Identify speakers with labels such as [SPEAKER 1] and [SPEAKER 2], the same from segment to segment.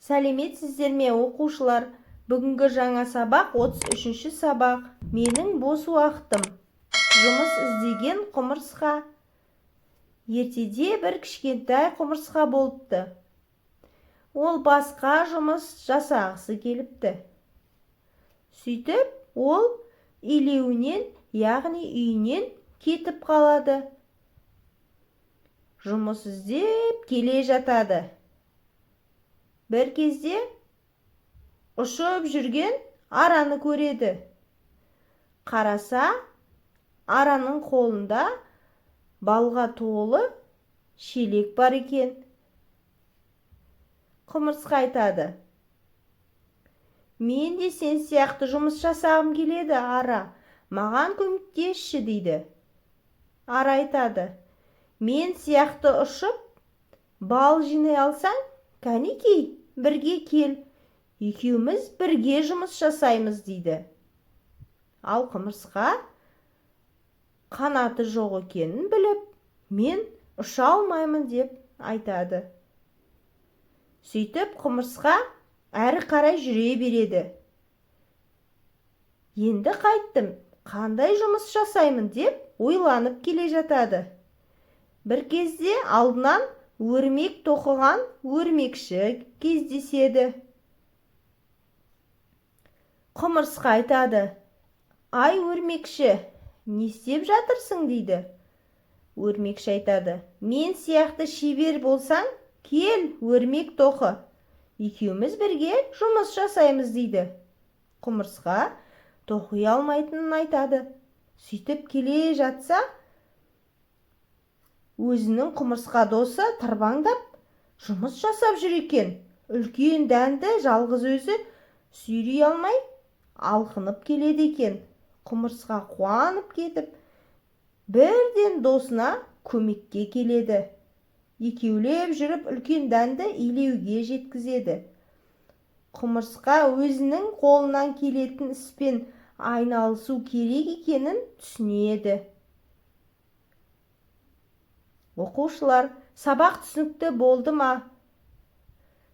[SPEAKER 1] Сәлеметсіздер ме, оқушылар! Бүгінгі жаңа сабақ, 33-ші сабақ, «Менің бос уақытым». Жұмыс іздеген құмырсқа. Ертеде бір кішкентай құмырсқа болыпты. Ол басқа жұмыс жасағысы келіпті. Сөйтіп, ол илеуінен, яғни үйінен кетіп қалады. Жұмыс іздеп келе жатады. Бір кезде ұшып жүрген араны көреді. Қараса, араның қолында балға толы шелек бар екен. Құмырсқа айтады: «Мен де сен сияқты жұмыс жасағым келеді, ара, маған көмектесші», – дейді. Ара айтады: «Мен сияқты ұшып, бал жинай алсаң, кәнекей, бірге кел, екеуміз бірге жұмыс жасаймыз», – дейді. Ал құмырсқа қанаты жоқ екенін біліп, «Мен ұша алмаймын», – деп айтады. Сөйтіп, құмырсқа әрі қарай жүре береді. «Енді қайттім, қандай жұмыс жасаймын?» деп ойланып келе жатады. Бір кезде алдынан өрмек тоқыған өрмекші кездеседі. Құмырсқа айтады: «Ай, өрмекші, не істеп жатырсың?» – дейді. Өрмекші айтады: «Мен сияқты шебер болсаң, кел, өрмек тоқы, екеуміз бірге жұмыс жасаймыз», – дейді. Құмырсқа тоқи алмайтынын айтады. Сөйтіп келе жатса, өзінің құмырсқа досы тырбаңдап жұмыс жасап жүр екен. Үлкен дәнді жалғыз өзі сүйрей алмай, алқынып келеді екен. Құмырсқа қуанып кетіп, бірден досына көмекке келеді. Екеулеп жүріп, үлкен дәнді илеуге жеткізеді. Құмырсқа өзінің қолынан келетін іспен айналысу керек екенін түсінеді. Оқушылар, сабақ түсінікті болды ма?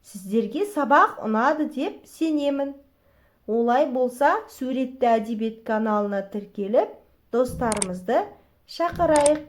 [SPEAKER 1] Сіздерге сабақ ұнады деп сенемін. Олай болса, «Суретті әдебиет» каналына тіркеліп, достарымызды шақырайық.